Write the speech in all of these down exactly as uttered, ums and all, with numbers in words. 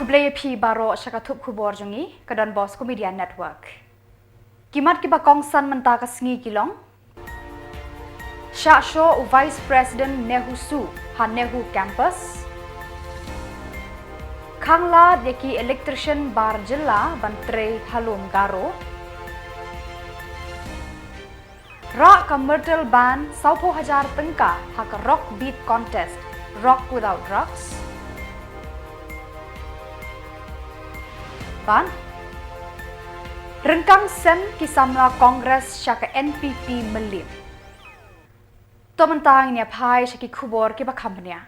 Khublei ïa phi baroh sha ka thup khubor jong ngi ka Don Bosco Media Network. Ki mat kiba kongsan mynta ka sngi ki long: Shah shoh u Vice President NEHUSU ha NEHU Campus. Khanglad ïa ki electrician bar jylla ban trei ha lum Garo. Rah ka Myrtle Band sawphew hajar tyngka ha ka Rock Beat Contest, Rock Without Drugs. Bad ryngkang sem ki samla Congress sha ka NPP mylliem. To mynta ngin ïa phai sha ki khubor kiba kham bniah.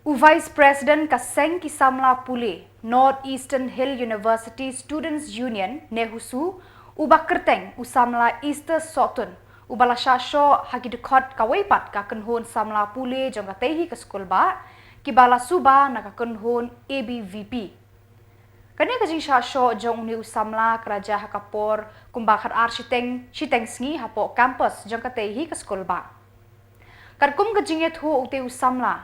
U Vice President ka seng ki samla pule North Eastern Hill University Students Union, NEHUSU, u ba kyrteng u samla Easter Sohtun, u ba la shah shoh ha ki dkhot kawei pat ka kynhun samla pule jong katei hi ka skulbah, ki ba la suba na ka kynhun ABVP. Kane ka jingshah shoh jong une u samla ka la jia ha ka por kumba khatar shiteng, shiteng sngi hapoh campus jong katei hi ka skulbah. Katkum ka jingïathuh utei u samla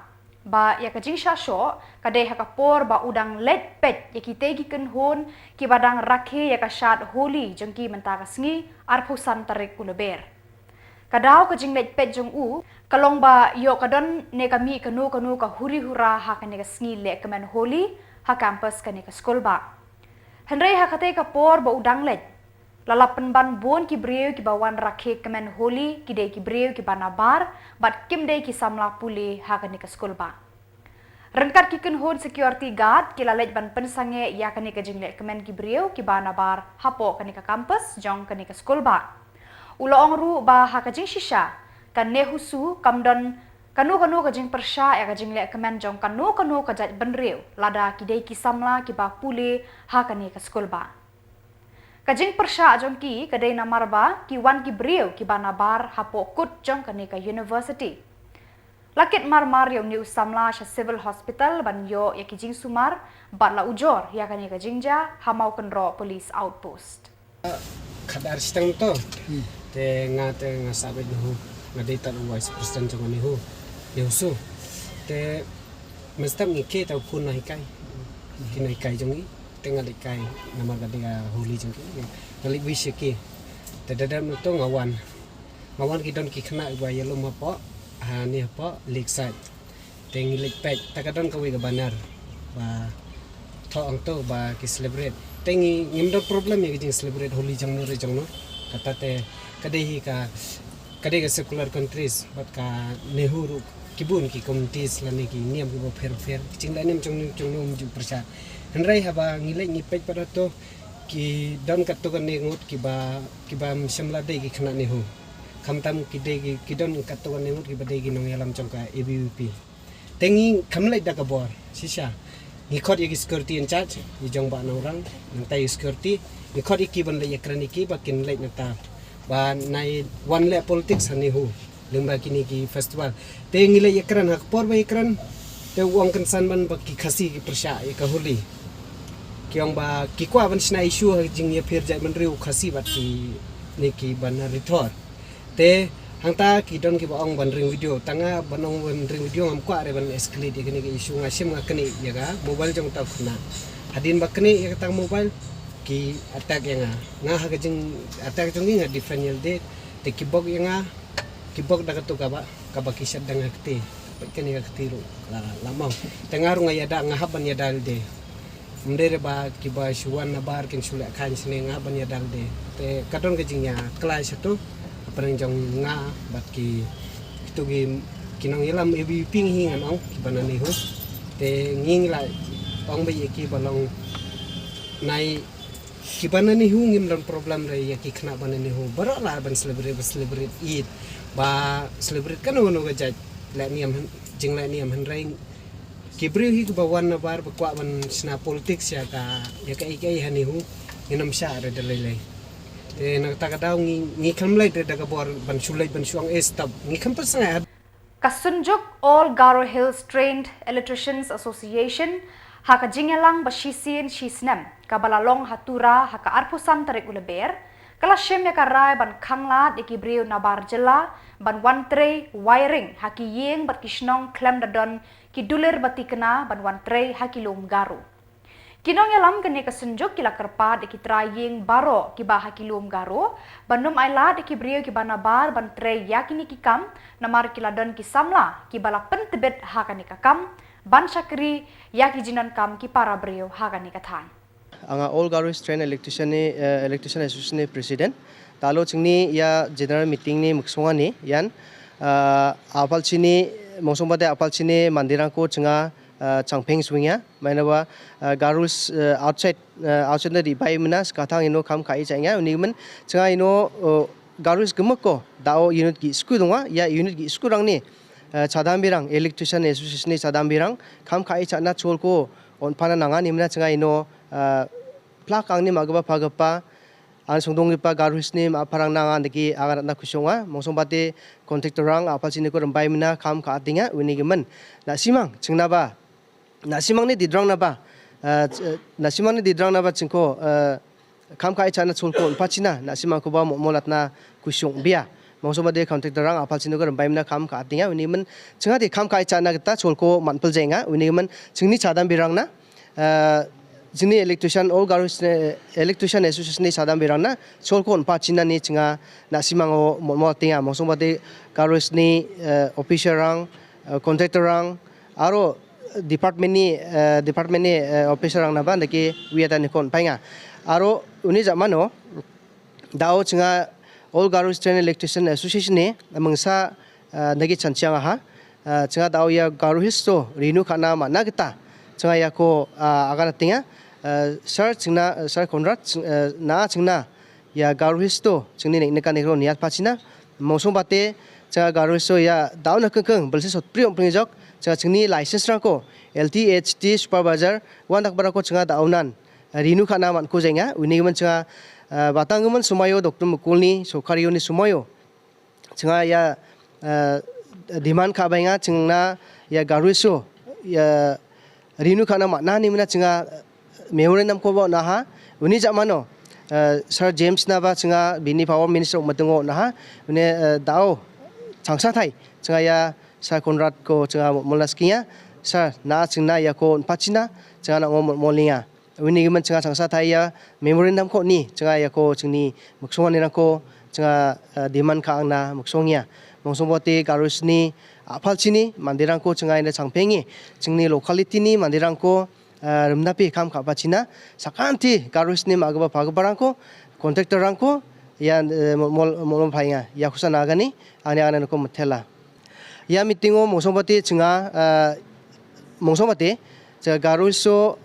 ba ïa ka jingshah shoh ka dei ha ka por ba u dang leit peit ïa kitei ki kynhun kiba dang rakhe ïa ka shad Holi jong ki mynta ka sngi arphew san tarik u Lber. Ka daw ka jingleit peit jong u ka long ba ïoh ka don ne ka mih kano kano ka huri hura ha kane ka sngi leh kmen Holi ha campus kane ka skulbah. Hynrei ha katei ka por ba u dang leit, la la pynban bun ki briew kiba wan rakhe kmen Holi ki dei ki briew kiba nabar bad kim dei ki samla pule ha kane ka skulbah. Ryngkat ki kynhun security guard ki la leit ban pynsangeh ïa kane ka jingleh kmen ki briew kiba nabar hapoh kane ka campus jong kane ka skulbah. U la ong ruh ba ha ka jingshisha ka NEHUSU kam don kano kano ka jingpyrshah ïa ka jingleh kmen jong kano kano ka jaitbynriew lada ki dei ki samla kiba pule ha kane ka skulbah. Ka jingpyrshah jong ki ka dei namar ba ki wan ki briew kiba nabar hapoh kut jong kane ka university. La kit marmar ïa une u samla sha Civil Hospital ban ïoh ïa ki jingsumar bad la ujor ïa kane ka jingjia ha Mawkynroh Police Outpost. Khatar shiteng to. Te nga te nga sah beit NEHU, nga dei tad u Vice President jong NEHU, NEHUSU. Te mynstep ngi khie ta u khun na hikai, ki na hikai jong ngi. Te nga leit kai namar ka dei ka Holi jong ki, nga leit wish ïa ki. Te da dep na to nga wan, nga wan ki don ki khynnah ba ïalum hapoh, ha ne hapoh Lakeside. Te ngi leit peit ta ka don kawei ka banner ba thoh hangto ba ki celebrate. Te ngi ngim don problem ïa ka jing celebrate Holi jong no re jong no. Kata te ka dei hi ka, ka dei ka secular countries bad ka NEHU ruh ki bun ki communities lane ki niam kiba pher pher, ki jingleh niam jong no jong no ym ju pyrshah. Hynrei haba ngi leit ngi peit pat hato ki don katto katne ngut kiba, kiba ym shym la dei ki khynnah NEHU. Khamtam ki dei ki, ki don katto katne ngut kiba dei ki nongïalam jong ka ABVP. Te ngi kham leit da ka bor shisha. Ngi khot ïa ki security in charge, ïa jong Bah Nongrang, nangta ïa security. Ngi khot ïa ki ban leit ïakren ïa ki ba kin leit nangta, ba nai wan leh politics ha NEHU lyngba kine ki festival. Te ngi leit ïakren, ha ka por ba ïakren te u ong kynsan ban ba ki Khasi ki pyrshah ïa ka Holi. Ki ong ba ki kwah ban shna issue ha jingïapher jaitbynriew Khasi bad kine ki ban rithor. Te hangta ki don kiba ong ban ring video, tang nga ban ong ban ring video ngam kwah re ban escalate ïa kane ka issue, nga shim nga knieh ïa ka mobile jong uta u khynnah. Hadien ba knieh ïa kata ka mobile ki attack ïa nga. Nga ha ka jing attack jong ki nga defend ïa lade. Te ki bok ïa nga, ki bok da katu kaba, kaba ki shah dang ha kti. Peit kane ka kti ruh la, la mong. Te nga ruh nga ïada, nga hap ban ïada lade. Ym dei re ba kiba shu wan nabar kin shu leh khain shane, nga hap ban ïada lade. Te ka don ka jingïa clash hato hapdeng jong nga bad ki, kitu ki, ki nongïalam ABVP ngi hi ngan ong, kiba na NEHU. Te ngi ngi la ong ba ïa ki ba long nai kiba na NEHU ngim don problem re ïa ki khynnah ba na NEHU. Baroh lah ban celebrate, ba celebrate Eid, ba celebrate kano kano ka jait leh niam, jingleh niam, hynrei ki briew hi kiba wan nabar ba kwah ban shna politics ïa ka, ïa kaei kaei ha NEHU, ngin ym shah re da lei lei. Te na kata ka daw ngi, ngi khlem leit re da ka bor ban shu leit ban shu ong eh stop. Ngi khlem pat sngewthuh. Ka Synjuk All Garo Hills Trained Electricians Association ha ka jingïalang ba shisien shisnem kaba la long ha Tura ha ka arphew san tarik u Lber, Ka la shim ïa ka rai ban khanglad ïa ki briew nabar jylla ban wan trei wiring ha ki ïing bad ki shnong khlem da don ki dulir ba thikna ban wan trei ha ki lum Garo. Ki nongïalam kane ka synjuk ki la kyrpad ïa ki trai ïing baroh kiba ha ki lum Garo ban ym ailad ïa ki briew kiba nabar ban trei ïa kine ki kam, namar ki la don ki samla kiba la pyntbit ha kane ka kam ban shakri ïa ki jingdonkam ki para briew ha kane ka thaiñ. Anga All Garo Trained Electrician ni, eh, Electrician Association ni President. Talo jingni ïa general meeting ni muksonga ni ïan, eh, apal chini, mungsong bate apal chini mandirang ko chinga, eh, changpeng swing ïa. Maina ba, eh, Garos, eh, outside, eh, outside na di bai mena, sekathang ino kam kai chang ïa, uni men, chinga ino, eh, Garos gemuk ko, dao unit ki sku dong ïa, unit ki sku rang ni, eh, chadam birang, Electrician Association ni chadam birang, kam kai chana chol ko, on pana nanga ni mena chinga ino, eh, plak ang ni magaba pagapa, ang sungdong ipa Garos ni ma parang nanga deki agar na kushonga, mungsong bate contractor rang, apal chini ko rembai mena, kam ka atinga, uni gemen. Na simang, chingna ba, na simang ni didrang na ba, eh, ch-, eh, na simang ni didrang na ba chingko, eh, kam ka icha na chul ko, pa china, na simang ko ba mo, molat na kushong bia. Mungsong bate contractor rang, apal chini ko rembai mena, kam ka atinga, uni men, chinga di kam ka icha na kita chol ko manpel jenga, uni men, chingni chadam birang na, eh, jini electrician, All Garo, eh, Electrician Association ni chadam birang na, chol ko pa china ni chinga, na simang o mo, mo tinga, mungsong bate Garos ni, eh, official rang, eh, contractor rang, aro department ni, eh, department ni, eh, officer rang naba deki wiata ni kon painga. Aro uni jamano, dao chinga All Garo Trained Electrician Association ni, mengsa, eh, deki chanchiang ha. Eh, chinga dao ïa Garo Hills to, rinu kana ma na kita. Chinga ïa ko, eh, agana tinga, eh, Sir chingna, eh, Sir Conrad, ching-, eh, na chingna, ïa Garo Hills to, chingni nek nekan nekro niat pa china, mungsong bate, chinga Garo Hills to ïa dao na kengkeng, belsi sot priong pringjok, chinga chingni license rang ko, L T H T supervisor, wan dak bara ko chinga dao nan, rinu kana man ko jenga, uni gemen chinga, eh, batang gemen sumayo, Doctor Mukul ni, sokari ni sumayo. Chinga ïa, eh, demand ka bainga chingna ïa Garo Hills to, ïa rinu kana ma na ni mena chinga, eh, memorandum ko ba na ha, uni jamano, eh, Sir James na ba chinga bini power minister matungo na ha, uni, eh, dao changsa thai, chinga ïa Sir Conrad ko chinga molas kiya, Sir na chingna ïa ko pa china, chinga na ngo molinga. Uni gemen chinga changsa thai ïa memorandum ko ni, chinga ïa ko chingni muksong ni rang ko, chinga, eh, demand ka ang na muksong ïa. Mungsong bate Garo Hills ni, apal chini, mandirang ko chinga ina changpeng ïa, chingni locality ni, mandirang ko, eh, remdapi kam ka pa china, sakanti Garo Hills ni ma gaba pa gaba rang ko, contractor rang ko, ïa, eh, mol, mol, mol, mol pa ïa, ïa kusa na gani, ani ana ko methela. Ïa meeting o mungsong bate chinga, eh, mungsong bate, chinga Garo Hills to,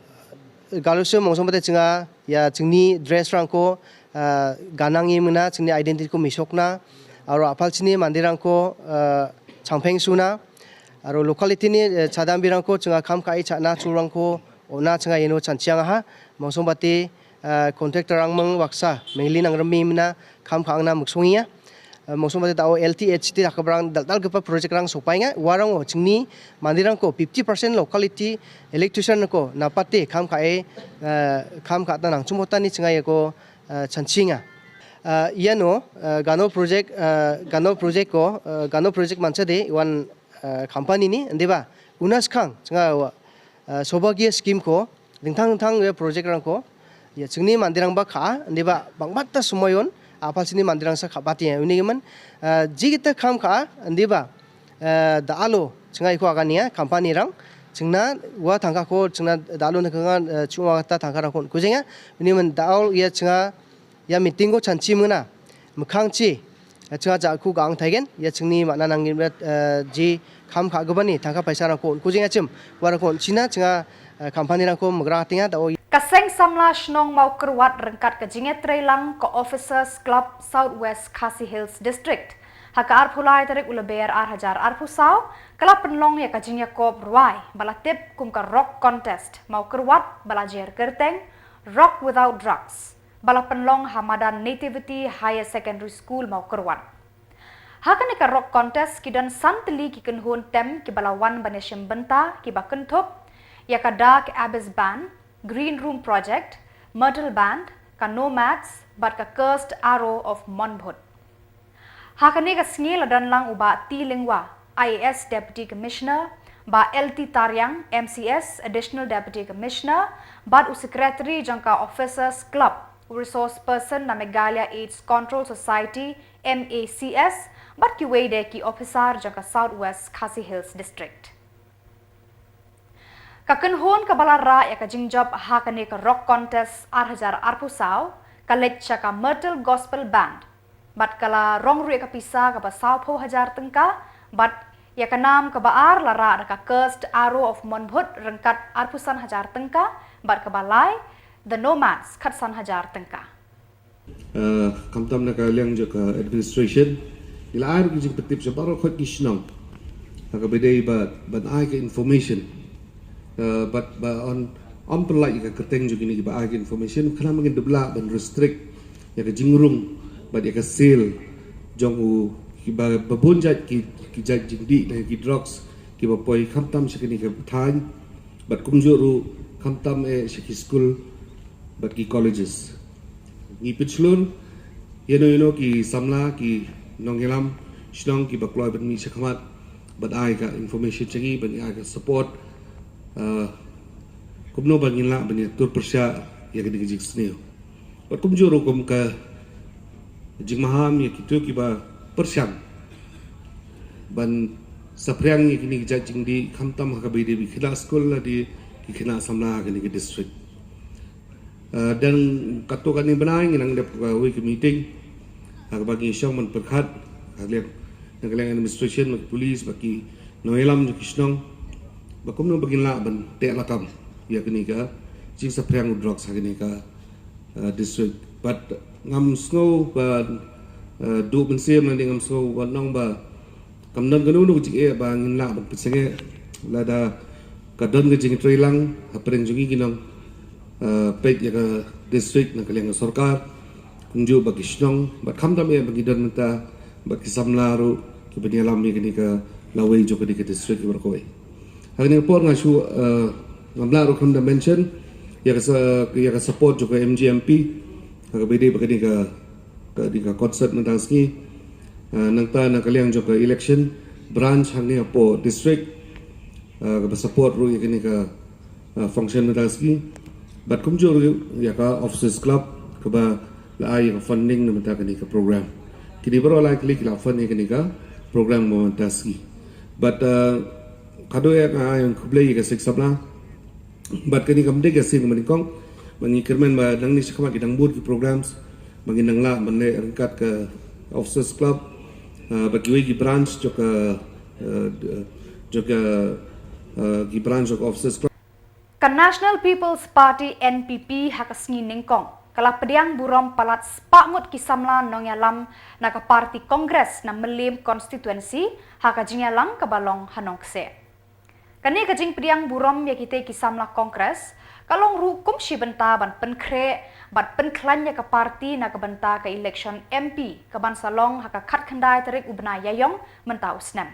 Garo Hills to mungsong bate chinga, ïa chingni dress rang ko, eh, ganang ïa mena, chingni identity ko misok na, aro apal chini mandirang ko, eh, changpeng suna, aro locality ni, eh, chadam birang ko, chinga kam ka icha na churang ko, ona chinga ïa no chanchiang ha, mungsong bate, eh, contractor rang meng waksa, mengli nang remi mena, kam ka ang na muksong ïa. Eh, mungsong bate dao L T H T dak barang dal dal gepa project rang sopai nga, warang o, chingni, mandirang ko, fifty percent locality, electrician ko, na pate, kam ka e, eh, kam ka ta nang, chumota ni chinga ïa ko, eh, chanchiang ïa. Eh, ïa no, eh, gano project, eh, gano project ko, eh, gano project mansa de, wan, eh, company ni, ande ba, unas kang, chinga wa, eh, Saubhagya scheme ko, dingthang dingthang ïa project rang ko, ïa chingni mandirang ba kha, ande ba, bang bat ta sumayon, apal chini mandirang sa kha bat ïa, uni gemen, eh, jigita kam kha, ande ba, eh, da alo, chinga iko agania, company rang, chingna, wa thangka ko, chingna da alo na kanga, eh, chunga ta thangka rang ko, kujinga, uni men da alo ïa chinga, ïa meeting ko chanchi mena, mkhang chi, ïa chinga ja ku gang thaigen, ïa chingni ma na nang ngin, eh, ji, kam kha gabani, thangka paisa rang ko, kujinga chim, wa rang ko, china, chinga, eh, company rang ko, mgra tinga, da o. Ka seng samla shnong Mawkyrwat ryngkat ka jingïatreilang ka Officers Club South West Khasi Hills District. Ha ka arphew lai tarik u Lber ar hajar arphew saw, ka la pynlong ïa ka jingïakob rwai, ba la tip kum ka Rock Contest, Mawkyrwat, ba la jer kyrteng, Rock Without Drugs, ba la pynlong ha madan Nativity Higher Secondary School Mawkyrwat. Ha kane ka Rock Contest ki don san tylli ki kynhun tem kiba la wan ban ïashim bynta kiba kynthup ïa ka Dark Abyss Band, Green Room Project, Myrtle Band, ka Nomads, bad ka Cursed Arrow of Monbhut. Ha kane ka sngi la don lang u Bah T Lyngwa, I A S Deputy Commissioner, Bah L T Tariang, M C S, Additional Deputy Commissioner, bad u Secretary jong ka Officers Club, u Resource Person na Meghalaya AIDS Control Society, M A C S, bad kiwei de ki officer jong ka South West Khasi Hills District. Ka kynhun kaba la rah ïa ka jingjop ha kane ka Rock Contest ar hajar arphew saw, ka leit sha ka Myrtle Gospel Band. Bad ka la rong ruh ïa ka pisa kaba sawphew hajar tyngka, bad ïa ka nam kaba ar la rah da ka Cursed Arrow of Monbhut ryngkat arphew san hajar tyngka, bad kaba lai, The Nomads khatsan hajar tyngka. Uh, khamtam na ka liang jong ka administration, ngi la ai ruh ki jingpyntip sha baroh khoit ki shnong ha kaba ïadei bad ban ai ka information. Uh, bad ba yn, ym pynlait ïa ka kyrteng jong kine kiba ai ka information, khnang ba ngin dup lah ban restrict ïa ka jingrung bad ïa ka sale jong u, kiba, ba bun jait ki, ki jait jingdih na ki drugs kiba poi khamtam sha kine ki thaiñ, bad kumjuh ruh khamtam eh sha ki skul bad ki colleges. Ngi pynshlur ïano ïano ki samla, ki nongïalam shnong kiba kloi ban mih shakhmat bad ai ka information sha ngi, ban ai ka support, uh, kumno ba ngin lah ban ïa tur pyrshah ïa kane ka jingsniew. Bad kumjuh ruh kum ka jingmaham ïa kito kiba pyrshang ban saphriang ïa kine ki jait jingdih, khamtam ha kaba ïadei bad ki khynnah skul lane ki khynnah samla ha kane ka district. Uh, dang katto katne bnai ngi nang dep kawei ka meeting ha kaba ngi shong ban pyrkhat ha ka liang, na ka liang administration, bad ki police, bad ki nongïalam jong ki shnong, ba kumno ba ngin lah ban teh lakam ïa kane ka jingsaphriang u drugs ha kane ka, uh, district. Bad ngam sngew ba, uh, duh mynsiem lane ngam sngew ba nang ba kam don kano kano ka jingeh ba ngin lah ban pynsangeh lada ka don ka jingtrei lang hapdeng jong ngi ki nong, uh, peit ïa ka district na ka liang ka sorkar, kumjuh bad ki shnong, bad khamtam eh ba ngi don mynta bad ki samla ruh kiba ïalam ïa kane ka lawei jong kane ka district baroh kawei. Ha kane ka por nga shu, uh, ngam lah ruh khlem da mention ïa ka sa, ïa ka support jong ka M G M P ha kaba ïadei bad kane ka, kane ka concert mynta ka sngi. Uh, nangta na ka liang jong ka election branch hangne hapoh district, uh, kaba support ruh ïa kane ka, uh, function mynta ka sngi. Bad kumjuh ruh ïa ka Officers Club kaba la ai ïa ka funding na mynta kane ka program. Kine baroh lai tylli ki la fund ïa kane ka program mynta ka sngi. Bad, uh, kado ïa nga ai khublei ïa ka seng samla. Bad kane kam dei ka sien kaba nyngkong, ba ngi kyrmen ba nangne shakhmat ki dang bun ki programs ba ngin nang lah ban leh ryngkat ka Officers Club, uh, bad kiwei ki branch jong ka, uh, jong ka, uh, ki branch jong ka Officers Club. Ka National People's Party, N P P, ha ka sngi nyngkong ka la pdiang burom palat spah ngut ki samla nongïalam na ka party Congress na Mylliem constituency ha ka jingïalang kaba long ha Nongkseh. Kane ka jingpdiang burom ïa kitei ki samla Congress ka long ruh kum shi bynta ban pynkhreh bad pynkhlaiñ ïa ka party na ka bynta ka election M P kaban sa long ha ka khatkhyndai tarik u bnai Ïaïong mynta u snem.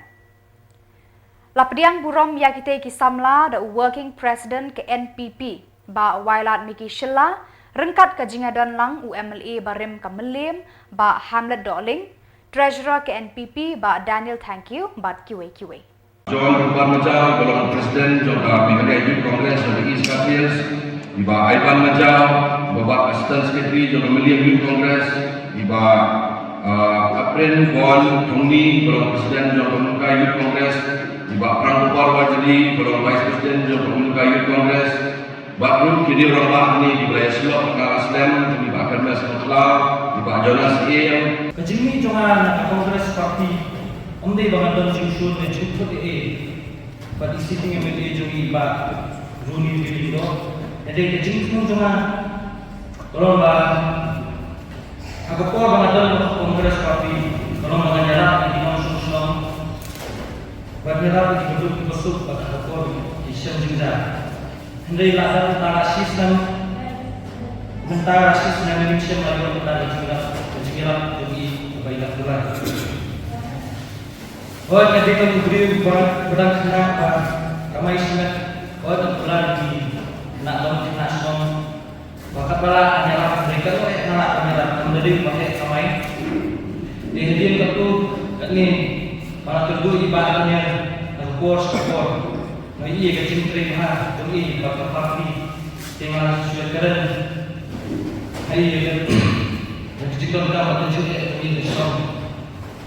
La pdiang burom ïa kitei ki samla da u Working President ka N P P, Bah Wailadmiki Shylla, ryngkat ka jingïadon lang u M L A barim ka Mylliem, Bah Hamlet Dohling, Treasurer ka N P P, Bah Daniel Thangkhiew, bad kiwei kiwei. John Rupar Majaw, ba long President jong ka Meghalaya Youth Congress jong ka East Khasi Hills, i Bah Ivan Majaw, ba long Assistant Secretary jong ka Mylliem Youth Congress, i Bah, ah, Aprin Bon Thongni, ba long President jong ka Mylliem Youth Congress, i Bah Prangkupar Warjri, ba long Vice President jong ka Mylliem Youth Congress, bad ruh ki riew rangbah hangne kiba la ïasyllok ha ka slem, i Bah Kyrmes Mohtlaw, i Bah Jonas Syiem. Ka jingmih jong nga na ka Congress Party ym dei ba nga don jingshun ne jingthut ei ei bad i Sitting M L A jong ngi, Bah Ronnie Bainiang. Hynrei ka jingthmu jong nga ka long ba ha ka por ba nga don ha ka Congress Party ka long ba ngan ïarap ïa ki nongshong shnong bad ïarap ïa ki baduk ki basuk bad ha ka por ki shem jingja. Hynrei la dep mynta la shi snem, mynta la shi snem ngim shym la ïoh mynta ka jingïarap, ka jingïarap jong ngi kaba i la kular. Hooid, nga dei tang u briew ba, ba dang khynnah, ba kamai shimet. Hooid, nga kular ïa ki khynnah long khynnah shnong ba katba lah ngan ïarap, hynrei katno eh nga lah ban ïarap. Dei ba heh kamai. Te hadien katto katne ba la kyrduh i Bah Daniel na ka por sha ka por. Nga ïohi ïa ka jingtrei bha jong i bad ka party. Te nga la shu ïakren ha i ïa ka jingdonkam bad ka jingeh jong i ka shnong.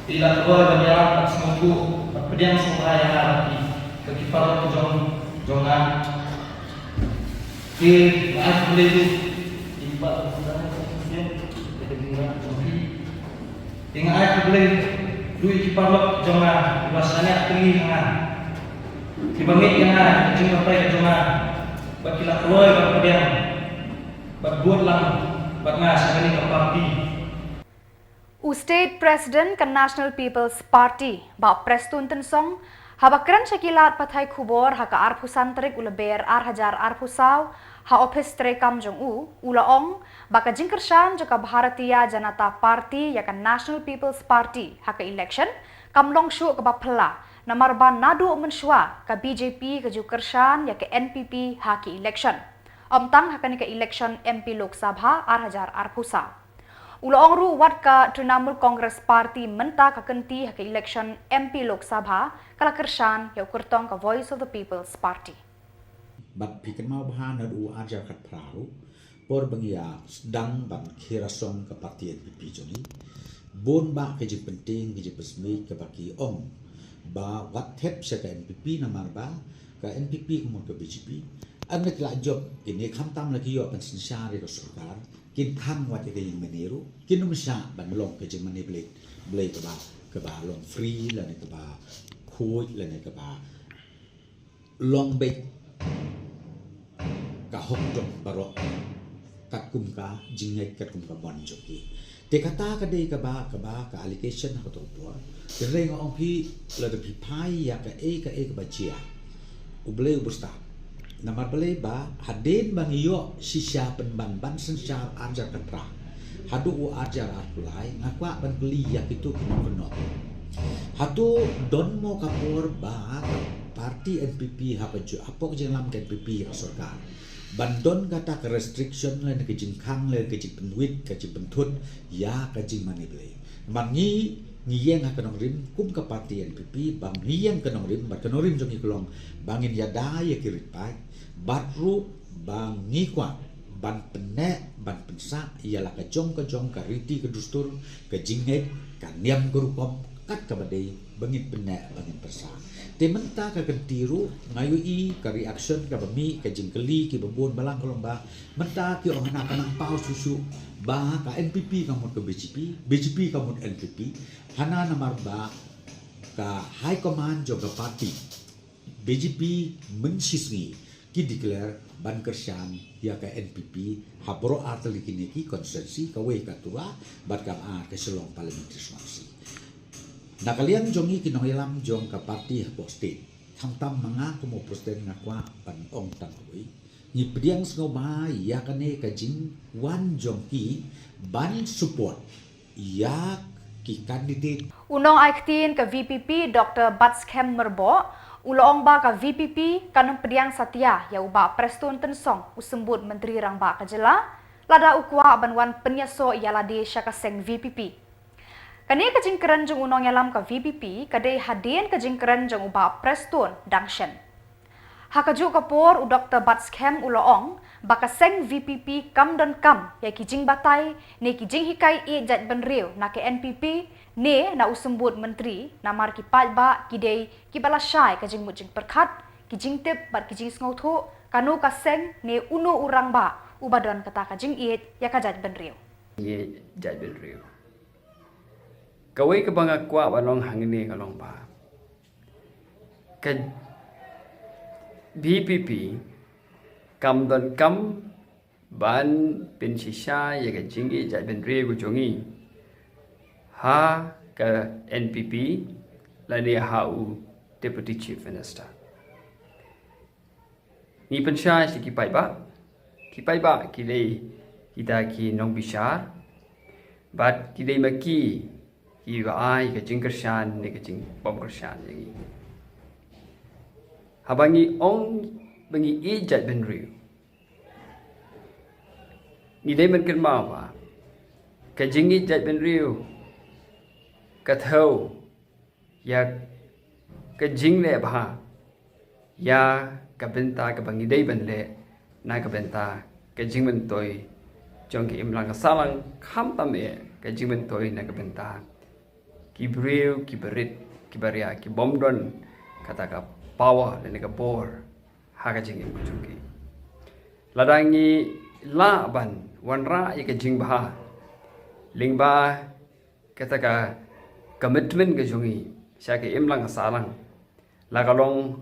Te i la kyrpad ban ïarap bad sngewthuh bad pdiang sngewbha ïa nga bad ki, bad ki paralok jong, jong nga. Te nga ai khublei ruh ïa i Bah Daniel, ïa ka jingïarap jong i. Te nga ai khublei ruh ïa ki paralok jong nga kiba shaniah tylli ha nga, kiba ngeit ïa nga, ïa ka jingbatai ka jong nga, bad ki la kloi ban pdiang bad vote lang bad nga sha kane ka party. U State President ka National People's Party, Bah Prestone Tynsong, haba kren sha ki lad pathai khubor ha ka arphew san tarik u Lber ar hajar arphew saw ha ophis treikam jong u, u la ong ba ka jingkyrshan jong ka Bharatiya Janata Party ïa ka National People's Party ha ka election kam long shuh kaba phylla, namar ba naduh mynshuwa ka B J P ka ju kyrshan ïa ka N P P ha ki election. Ym tang ha kane ka election M P Lok Sabha ar hajar arphew saw. U la ong ruh wat ka Trinamool Congress Party mynta ka kynti ha ka election M P Lok Sabha ka la kyrshan ïa u kyrtong ka Voice of the People's Party. Bad phi kynmaw bha naduh u ar hajar khatphra ruh, por ba ngi ïa sdang ban khie rasong ka party N P P jong ngi, bun bah ka jingpyntieng, ka jingpynsmit kaba ki ong ba wat thep sha ka N P P namar ba ka N P P ka mut ka B J P. Ar ngi la jop kine, khamtam la ki ïoh pynsynshar ïa ka sorkar, kin khang wat ïa ka ïing mane ruh, kin ym shah ban long ka jingmane blei, blei kaba, kaba long free lane kaba khuid lane kaba long beit ka hok jong baroh katkum ka jingngeit, katkum ka mon jong ki. Te kata ka dei kaba, kaba ka allegation ha kato ka por. Te nga ong phi, lada phi phai ïa kaei kaei kaba jia, U Blei u bystad. Namar balei ba hadien ba ngi ïoh shisha pynban ban synshar ar hajar khatphra haduh u ar hajar arphew lai, nga kwah ban kylli ïa kito ki nongkyndong. Hato don mo ka por ba ka party N P P ha ka ju-, hapoh ka jingïalam ka N P P ïa ka sorkar ban don kata ka restriction lane ka jingkhang lane ka jingpynwit, ka jingpynthut ïa ka jingmane blei? Namar ngi, ngi ïeng ha ka nongrim kum ka party N P P, ba ngi ïeng ka nongrim, bad ka nongrim jong ngi ka long ba ngin ïada ïa ki rit paid, bad ruh ba ngi kwah ban pynneh, ban pynsah ïa la ka jong ka jong, ka riti ka dustur, ka jingngeit, ka niam ka rukom, kat kaba dei ba ngin pynneh, ba ngin pynsah. Te mynta ka kynti ruh nga ïohi ka reaction kaba mih, ka jingkylli kiba bun balang ka long ba mynta ki ong hana ka nang paw shuh shuh ba ka N P P ka mut ka B J P, B J P ka mut N P P. Hana namar ba ka high command jong ka party B J P mynshisngi ki declare ban kyrshan ïa ka N P P ha baroh artylli kine ki constituency, kawei ka Tura bad kaba ar ka Shillong Parliamentary Constituency. Na ka liang jong ngi ki nongïalam jong ka party hapoh state, khamtam ma nga kum u president nga kwah ban ong tang kawei. Ngi pdiang sngewbha ïa kane ka jingwan jong ki ban support ïa ki candidate. U nongai ktien ka V P P, Doctor Batskhem Myrboh, u la ong ba ka V P P kan ym pdiang satia ïa u Bah Prestone Tynsong, u symbud Myntri Rangbah ka jylla, lada u kwah ban wan pynïasoh ïa lade sha ka seng V P P. Kane ka jingkren jong u nongïalam ka V P P ka dei hadien ka jingkren jong u Bah Prestone dang shen. Ha kajuh ka por u Doctor Batskhem u la ong ba ka seng V P P kam donkam ïa ki jingbatai ne ki jinghikai ïeit jaitbynriew na ka N P P ne na u symbud myntri, namar ki paidbah ki dei kiba lashai ka jingmut jingpyrkhat, ki jingtip bad ki jingsngewthuh kano ka seng ne uno u rangbah uba don kata ka jingïeit ïa ka jaitbynriew. Ïeit jaitbynriew. Kawei kaba nga kwah ban ong hangne ka long ba ka V P P kam donkam ban pynshisha ïa ka jingïeit jaitbynriew ka jong ngi ha ka N P P lane ha u Deputy Chief Minister. Ngi pynshai sha ki paidbah, ki paidbah ki dei kita ki nongbishar bad ki dei ma ki kiba ai ka jingkyrshan ne ka jingbym kyrshan ïa ngi. Haba ngi ong ba ngi ïeit jaitbynriew, ngi dei ban kynmaw ba Ka jingïeit jaitbynriew ka thew ïa ka jingleh bha ïa ka bynta kaba ngi dei ban leh na ka bynta ka jingmyntoi jong ka imlang ka sahlang, khamtam eh ka jingmyntoi na ka bynta ki briew, ki barit, ki baria, ki bym don kata ka power lane ka bor ha ka jingim ka jong ki. Lada ngi lah ban wanrah ïa ka jingbha lyngba kata ka commitment ka jong ngi sha ka imlang ka sahlang, la ka long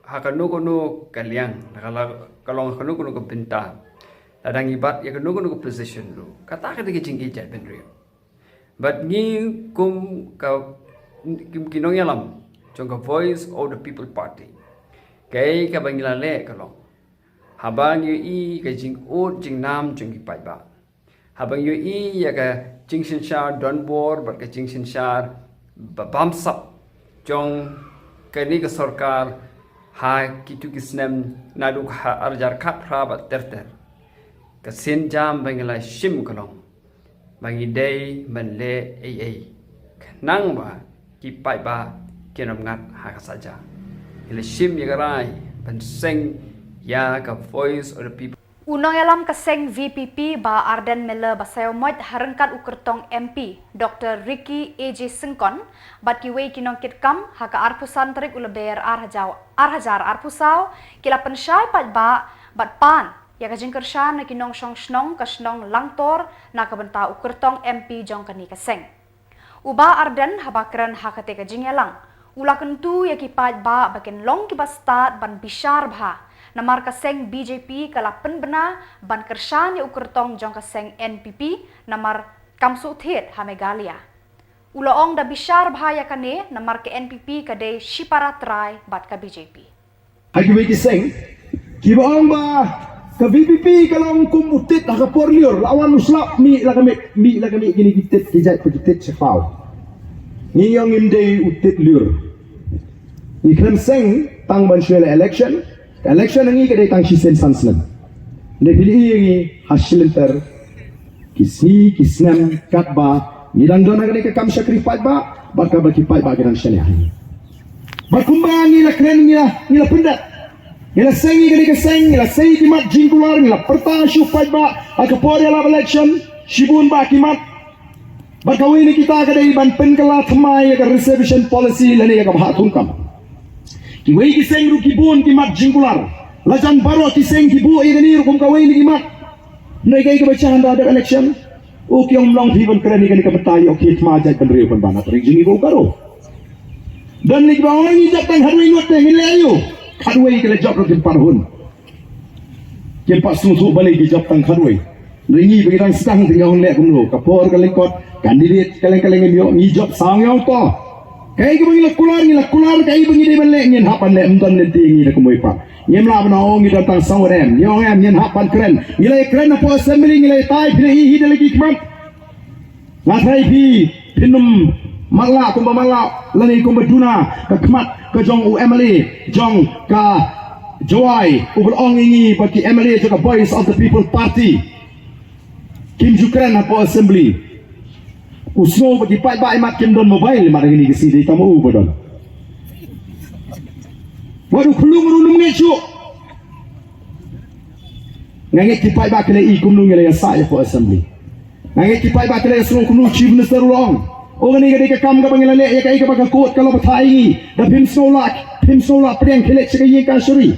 ha kano kano ka liang, la ka, la ka long ha kano kano ka bynta, lada ngi bat ïa kano kano ka position ruh, kata ka dei ka jingïeit jaitbynriew. Bad ngi kum ka, kum ki nongïalam jong ka Voice of the People Party, kaei kaba ngi la leh ka long, haba ngi ïohi ka jingud jingnam jong ki paidbah, haba ngi ïohi ïa ka jingsynshar donbor bad ka jingsynshar ba bamsap jong kane ka sorkar ha kito ki snem naduh ha arhajar khatphra bad ter ter, ka sienjam ba ngi la shim ka long ba ngi dei ban leh ei ei khnang ba ki paidbah kin ym ngat ha ka saja. Ngi la shim ïa ka rai ban seng ïa ka Voice of the People. U nongïalam ka seng V P P Bah Ardent Miller Basaiawmoit ha ryngkat u kyrtong M P Doctor Ricky A J Syngkon bad kiwei ki nongkitkam ha ka arphew san tarik u Lber arhajar, arhajar arphew saw ki la pynshai paidbah bad pan ïa ka jingkyrshan na ki nongshong shnong ka shnong Langtor na ka bynta u kyrtong M P jong kane ka seng. U Bah Ardent haba kren ha kata ka jingïalang, u la kyntu ïa ki paidbah ba kin long kiba stad ban bishar bha, namar ka seng B J P ka la pynbna ban kyrshan ïa u kyrtong jong ka seng N P P, namar kam shu thied ha Meghalaya. U la ong da bishar bha ïa kane, namar ka N P P ka dei shipara trai bad ka B J P. Ha kiwei ki seng kiba ong ba ka V P P ka long kum u tit ha ka por lyiur, la wan u slap mih la ka mih, mih la ka mih, kine ki tit ki jait pa ki tit shaphaw. Ngi ong ngim dei u tit lyiur. Ngi khlem seng tang ban shu ïaleh election. Ka election ngi ka dei tang shisien san snem. Ngi phi ïohi ngi ha shilynter ki sngi, ki snem, katba ngi dang don ha kane ka kam shakri paidbah, bad katba ki paidbah ki dang shaniah ha ngi. Bad kumba ngi la kren, ngi la, ngi la pyndep, ngi la seng ïa kane ka seng, ngi la sei ki mat jingkular, ngi la pyrta sha u paidbah ha ka por ïalap election, shibun bah ki mat. Bad kawei na kita ka dei ban pynkylla thymmai ïa ka reservation policy lane ïa ka bhah thungkam. Kiwei ki seng ruh ki bun ki mat jingkular. La jan baroh ki seng ki buh ïa kane ruh kum kawei na ki mat. Nai kaei kaba jia hynda dep election? O ki ong, ym long phi ban kren ïa kane ka bynta, ïoh khie thma jaitbynriew pynban ha pyrshah jong ngi ba u Garo. Don ngi kiba ong ngi jop tang khatwei ngut te, ngin leh aïu? Khatwei ki la jop ruh kim pat hun. Kim pat sngewthuh balei ki jop tang khatwei. Ngi ba ngi dang sdang te ngi ong leh kumno, ka por ka lyngkot, candidate ka leng ka leng, ngi ïoh, ngi jop saw ngi ong to. Kaei kaba ngi la kular, ngi la kular, kaei ba ngi dei ban leh ngin hap ban leh, ym don lynti ngi da kumwei pat. Ngim lah ban ong ngi don tang saw em, ngi ong em, ngin hap ban kren. Ngi la kren hapoh assembly, ngi la tai, phi la ïohi da la ki khmat. Nga tharai phi, phin ym matlah kumba matlah lane kumba duna ka khmat ka jong u M L A jong ka Jowai uba la ong ïa ngi ba ki M L A jong ka Voice of the People Party kim ju kren hapoh assembly. U sngew ba ki paidbah imat kim don mobile imat ha kine ki sngi, dei tang ma u ba don. Wat u khlung ruh ym ngeit shuh. Nga ngeit ki paidbah ki la i kumno ngi la ïasah ïa hapoh assembly. Nga ngeit ki paidbah ki la ïasngew kumno u Chief Minister u la ong, o, kane ka dei ka kam kaba ngi la leh ïa kaei kaba ka court ka la batai ïa ngi. Da phim sngew lah, phim sngew lah pdiang khie leit sha ka ïing kashari.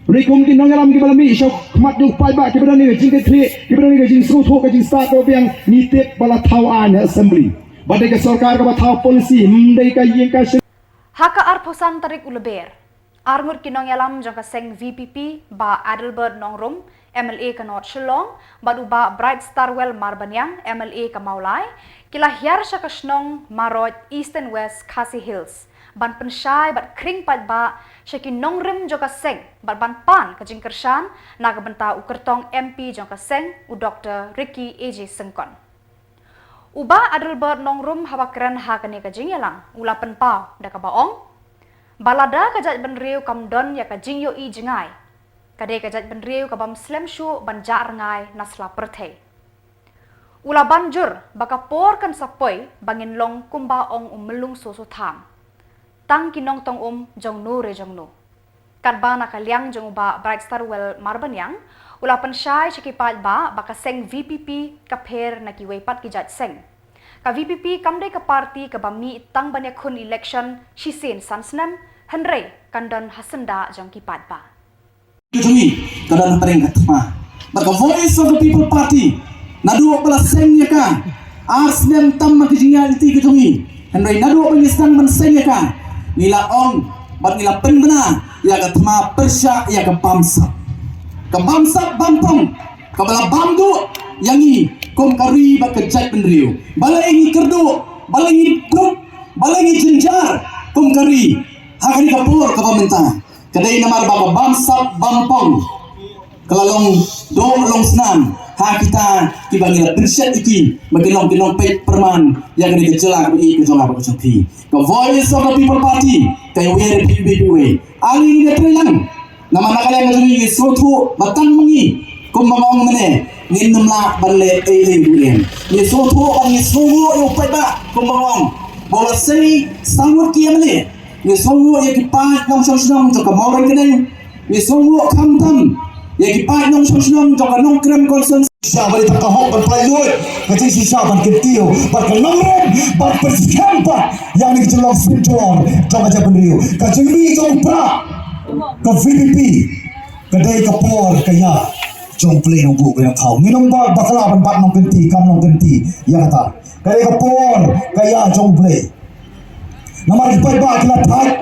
Hynrei kum ki nongïalam kiba la mih sha khmat jong u paidbah, kiba don ïa ka jingkitkhlieh, kiba don ïa ka jingsngewthuh, ka jingstad kaba biang, ngi tip ba la thaw aiñ ha assembly. Ba dei ka sorkar kaba thaw policy, ym dei ka ïing kashari. Ha ka arphew san tarik u Lber, arngut ki nongïalam jong ka seng V P P, Bah Adelbert Nongrum, M L A ka North Shillong, bad u Bah Bright Starwell Marbaniang, M L A ka Mawlai, ki la hiar sha ka shnong Maroj, Eastern West Khasi Hills, ban pynshai bad khring paidbah sha ki nongrim jong ka seng bad ban pan ka jingkyrshan na ka bynta u kyrtong M P jong ka seng, u Doctor Ricky A J Syngkon. U Bah Adelbert Nongrum haba kren ha kane ka jingïalang u la pynpaw da kaba ong ba lada ka jaitbynriew kam don ïa ka jingïohi jngai, ka dei ka jaitbynriew ka bym slem shuh ban jah rngai na sla pyrthei. U la ban jur ba ka por kan sa poi ba ngin long kumba ong u Myllung Soso Tham, tang ki nongtong um jong no re jong no. Katba na ka liang jong u Bah Brightstarwell Marbaniang, u la pynshai sha ki paidbah ba ka seng VPP ka pher na kiwei pat ki jait seng. Ka VPP kam dei ka party kaba mih tang ban ïakhun election shisien san snem, hynrei kan don ha syndah jong ki paidbah. Ka jong ngi ka don hapdeng ka thma. Bad ka Voice of the People Party, naduh ba la seng ïa ka, ar snem tam ma ka jingïaid lynti ka jong ngi. Hynrei naduh ba ngi sdang ban seng ïa ka, ngi la ong bad ngi la pynbna ïa ka thma pyrshah ïa ka bamsap. Ka bamsap bampong kaba la bam duh ïa ngi kum ka ri bad ka jaitbynriew. Balei ngi kyrduh, balei ngi duk, balei ngi jynjar kum ka ri ha kane ka por kaba mynta? Ka dei namar ba ka bamsap bampong ka la long doh long snam ha kita kiba ngi la pynshet ïa ki ba ki long ki nongpeit pyrman ïa kane ka jylla kaba ïeit ka jong nga bad ka jong phi. Ka Voice of the People Party ka ïawer ïa phi iwei pa iwei. Ngi ngi ïatrei lang namar na ka liang ka jong ngi ngi sngewthuh ba tang ma ngi kumba nga ong mynne ngin ym lah ban leh ei ei ruh em. Ngi sngewthuh ba ngi sngewnguh ïa u paidbah kumba nga ong ba u la sei saw ngut ki MLA. Ngi sngewnguh ïa ki paid nongshong shnong jong ka Mawryngkneng. Ngi sngewnguh khamtam ïa ki paid nongshong shnong jong ka Nongkrem constituency. Shisha ba dei tang ka hok ban pynlut, ka jingshisha ban kyntiew bad ka nongrim ban pynskhem pat ïa kane ka jinglong synjor jong ka jaitbynriew. Ka jingmih jong u Prah, ka VPP ka dei ka por ka ïa jong U Blei Nongbuh Blei Nongthaw. Ngin ym ba bakla ban bat nongkynti kam nongkynti ïa kata. Ka dei ka por ka ïa jong U Blei. Namar ki paidbah ki la thait,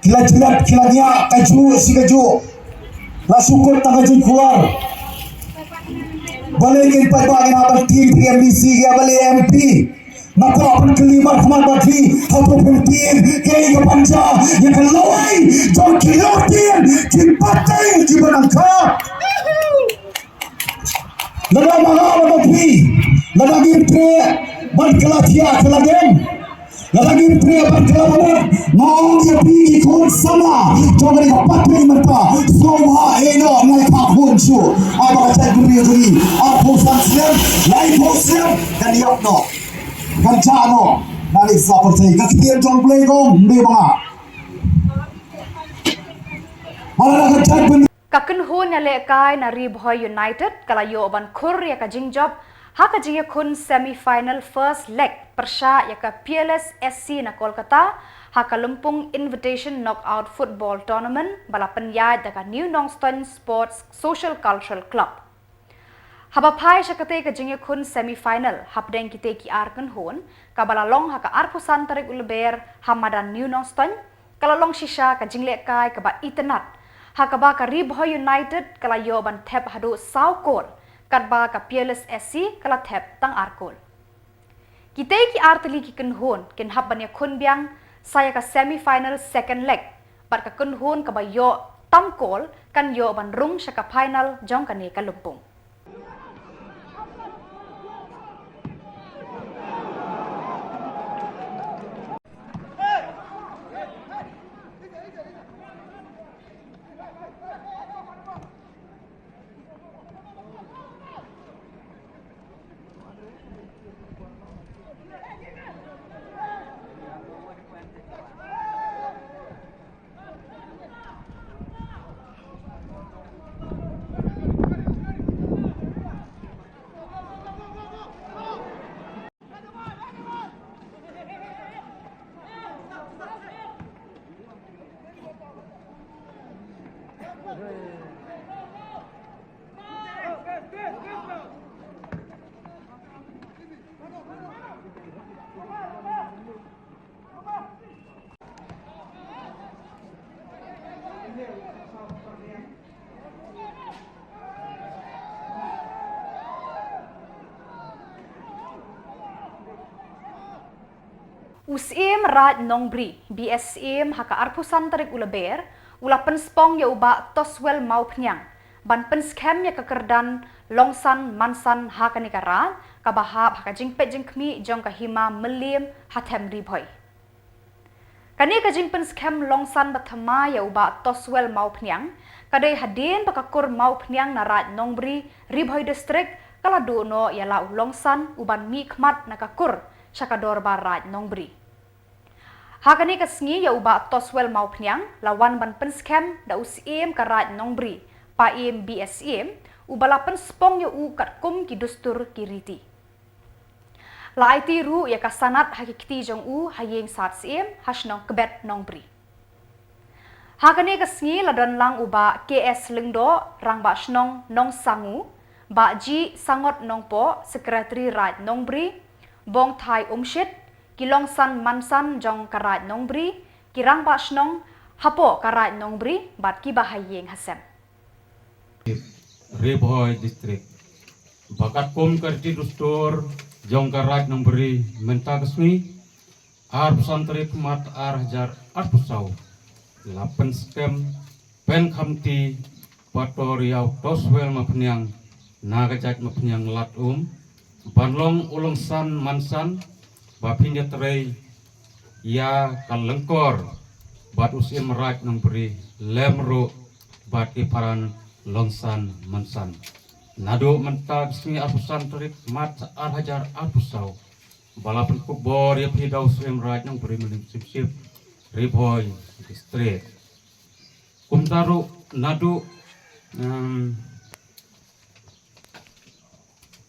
ki la jlep, ki la ngiah kajuh shi kajuh. La shu kut tang ka jingkular. Balei ki paidbah ngin hap ban tieng phi MDC, ïa balei MP? Nga kwah ban kylli markhmat bad phi, hato phin tieng kaei ka pynjah ïa ka lawei jong ki longtien, ki pateng kiba nang kha? Lada ma nga bad phi, lada ngim treh ban kylla thiah kylla dem, lada ngim treh ban kylla mut, nga ong ïa phi ki khun samla jong kane ka party mynta, sngewbha ïeh noh, nai kha khun shuh. Haba ka jaitbynriew jong ngi arphew san snem, laiphew snem kan ïap noh, kan jah noh na ka list pyrthei. Ka ktien jong U Blei ka ong, ym dei ma nga. Ba lada ka jaitbynriew Ka kynhun ïalehkai na Ri Bhoi United ka la ïoh ban khur ïa ka jingjop ha ka jingïakhun semi final first leg pyrshah ïa ka Peerless SC na Kolkata ha ka Lympung Invitation Knockout Football Tournament ba la pynïaid da ka New Nongstoiñ Sports Social Cultural Club. Haba phai sha katei ka jingïakhun semi final hapdeng kitei ki ar kynhun kaba la long ha ka arphew san tarik u Lber ha madan New Nongstoiñ, ka la long shisha ka jinglehkai kaba itynnad, ha kaba ka Ri Bhoi United ka la ïoh ban thep haduh saw kol, katba ka Peerless SC ka la thep tang ar kol. Kitei ki ar tylli ki kynhun kin hap ban ïakhun biang sa ïa ka semi final second leg, bad ka kynhun kaba ïoh tam kol kan ïoh ban rung sha ka final jong kane ka lympung. U Syiem Raid Nongbri, B S Syiem, ha ka arphew san tarik u Lber, u la pynspong ïa u Bah Toswell Mawphniang ban pynskhem ïa ka kyrdan Longsan Mansan ha kane ka raid, kaba hap ha ka jingpeit jingkhmih jong ka Hima Mylliem ha Them Ri Bhoi. Kane ka jingpynskhem longsan ba thymmai ïa u Bah Toswell Mawphniang, ka dei hadien ba ka kur Mawphniang na Raid Nongbri, Ri Bhoi District, ka la duh noh ïa la u Longsan u ban mih khmat na ka kur sha ka Dorbar Raid Nongbri. Ha kane ka sngi ïa u Bah Toswell Mawphniang la wan ban pynskhem da u Syiem ka Raid Nongbri, Paiem B S Syiem, uba la pynspong ïa u katkum ki dustur ki riti. La aiti ruh ïa ka sanad ha ki kti jong u ha Ïing Sat Syiem ha shnong Kbet Nongbri. Ha kane ka sngi la don lang u Bah K S Lyngdoh, Rangbah Shnong Nongsangu, Bah G Sangot Nongpoh, Secretary Raid Nongbri, Bongthai Umshit, ki Longsan Mansan jong ka Raid Nongbri, ki Rangbah Shnong hapoh ka Raid Nongbri bad kiba ha ïing ha sem. Ri Bhoi District. Ba katkum ka riti dustur jong ka Raid Nongbri mynta ka sngi, arphew san tarik March ar hajar arphew saw, la pynskhem pynkhamti pator ïa u Toswell Mawphniang na ka jaid Mawphniang Lad Um ban long u Longsan Mansan, ba phin ïatrei ïa ka lyngkor bad u Syiem Raid Nongbri lem ruh bad ki paran Longsan Mansan. Naduh mynta ka sngi arphew san tarik March ar hajar arphew saw, ba la pynkup bor ïa phi da u Syiem Raid Nongbri Mylliem Sipsip, Ri Bhoi District. Kumta ruh naduh, em,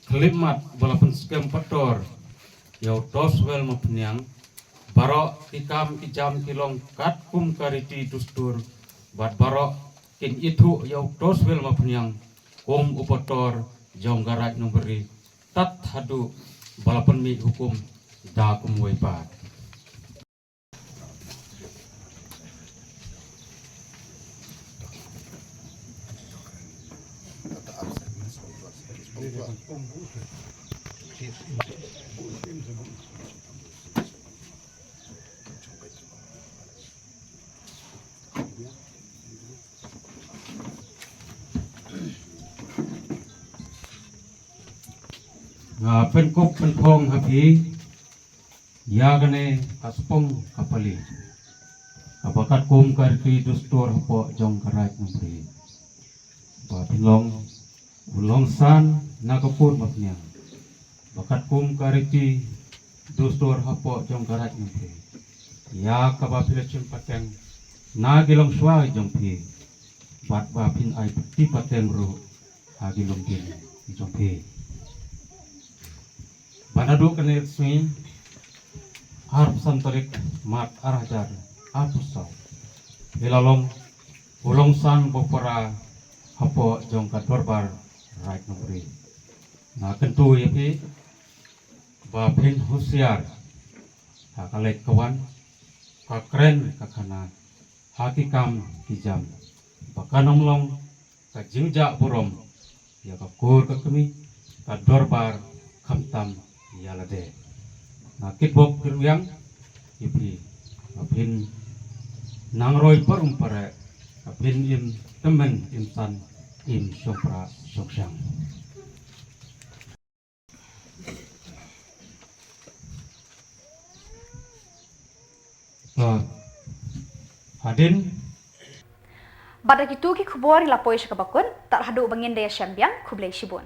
khyllipmat ba la pynskhem pator ïa u Toswell Mawphniang, baroh ki kam ki jam ki long katkum ka riti dustur, bad baroh kin ithuh ïa u Toswell Mawphniang kum u pator jong ka Raid Nongbri tad haduh ba la pynmih hukum da kumwei pat. Nga pynkup pynphong ha phi ïa kane ka spong ka pali, kaba katkum ka riti dustur hapoh jong ka Raid Nongbri, ba phin long u Longsan na ka pud Mawphniang, ba katkum ka riti dustur hapoh jong ka Raid Nongbri, ïa kaba phi la shim pateng na ki longshuwa jong phi, bad ba phin ai pati pateng ruh ha ki longdien jong phi. Ba naduh kane ka sngi arphew san tarik March ar hajar arphew saw, phi la long u Longsan bapara hapoh jong ka Dorbar Raid Nongbri. Nga kyntu ïa phi ba phin husiar ha ka leit ka wan, ka kren ka khana, ha ki kam ki jam, ba kan ym long ka jingjah burom ïa ka kur ka kmie, ka dorbar, khamtam ïa lade. Nga kitbok kyrwiang ïa phi, ba phin nang roi parum pare, ba phin im tymmen im san, im shongpra shongshang. Hadien. Bad da kitu ki khubor ngi la poi sha kaba kut, tad haduh ba ngin da ïashem biang, khublei shibun.